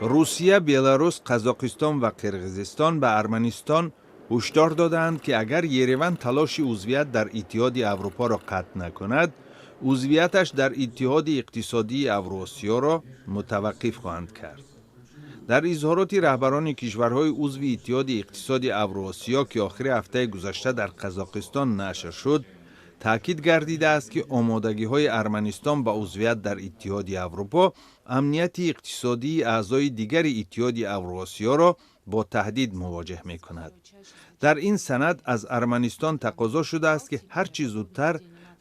Русия, Беларус, Қазоқистон ва Қирғизистон ба Арманистон ҳушдор додаанд, ки агар Ереван талоши узвият дар Иттиҳоди Аврупоро қатъ накунад, узвияташ дар Иттиҳоди Иқтисодии Авруосиёро мутаваққиф хоҳанд кард. Дар изҳороти раҳбарони кишварҳои узви Иттиҳоди Иқтисоди Авруосиё, ки охири ҳафтаи гузашта дар Қазоқистон нашр шуд, таъкид гардидааст, ки омодагиҳои Арманистон ба узвият дар Иттиҳоди Аврупо амнияти иқтисодии аъзои дигари Иттиҳоди Авруосиёро бо таҳдид мувоҷеҳ мекунад. Дар ин санад аз Арманистон тақозо шудааст, ки ҳар чӣ зудтар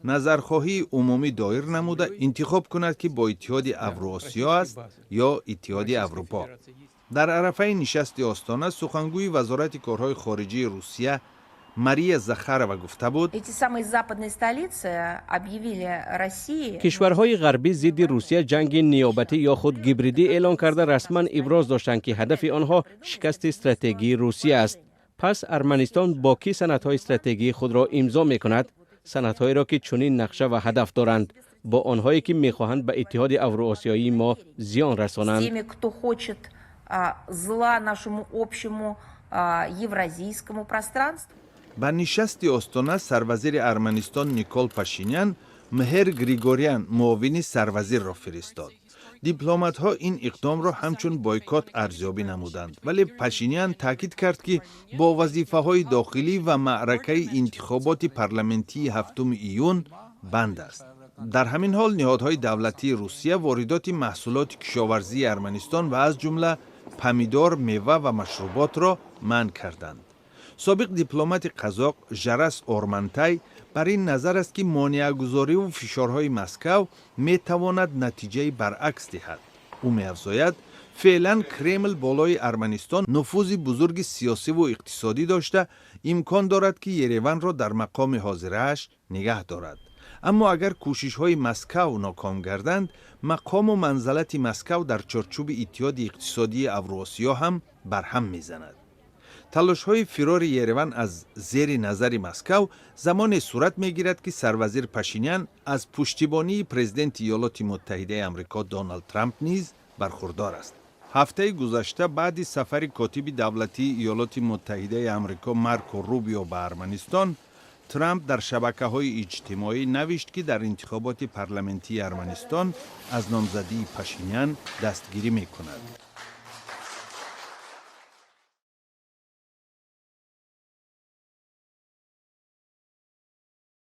назархоҳии умумӣ доир намуда, интихоб кунад, ки бо Иттиҳоди Авруосиё аст ё Иттиҳоди Аврупо. Дар арафаи нишасти Остона сухангӯи Вазорати корҳои хориҷии Русия Мария Захарова гуфта буд: Эти самые западные столицы объявили России Кишварҳои ғарбӣ зидди Русия ҷанги ниёбатӣ ё худ гибридӣ эълон карда, расман иброз доштанд, ки ҳадафи онҳо шикасти стратегии Русия аст. Пас Арманистон бо кӣ санадҳои стратегии худро имзо мекунад, санадҳоеро, ки чунин нақша ва ҳадаф доранд? Бо онҳое, ки мехоҳанд ба Иттиҳоди Авруосиёии мо зиён расонанд. Теми, кто хочет зла нашему общему евразийскому пространству. Ба нишасти Остона сарвазири Арманистон Никол Пашинян Мҳер Григорян, муовини сарвазирро фиристод. Дипломатҳо ин иқдомро ҳамчун бойкот арзёбӣ намуданд, вале Пашинян таъкид кард, ки бо вазифаҳои дохилӣ ва маъракаи интихоботи парламентии 7 июн банд аст. Дар ҳамин ҳол ниҳодҳои давлатии Русия воридоти маҳсулоти кишоварзии Арманистон ва аз ҷумла помидор, мева ва машруботро манъ карданд. Собиқ дипломати қазоқ Жарас Ормантай бар ин назар аст, ки монеагузориву фишорҳои Москав метавонад натиҷаи баръакс диҳад. Ӯ меафзояд, феълан Кремл болои Арманистон нуфузи бузурги сиёсиву иқтисодӣ дошта, имкон дорад, ки Ереванро дар мақоми ҳозирааш нигаҳ дорад. Аммо агар кӯшишҳои Москав ноком гарданд, мақому манзалати Москав дар чорчӯби Иттиҳоди Иқтисодии Авруосиё ҳам барҳам мезанад. Талошҳои фирори Ереван аз зери назари Москав замоне сурат мегирад, ки сарвазир Пашинян аз пуштибонии президенти Иёлоти Муттаҳидаи Амрико Доналд Трамп низ бархурдор аст. Ҳафтаи гузашта, баъди сафари котиби давлатии Иёлоти Муттаҳидаи Амрико Марко Рубио ба Арманистон, Трамп дар шабакаҳои иҷтимоӣ навишт, ки дар интихоботи парламентии Арманистон аз номзадии Пашинян дастгирӣ мекунад.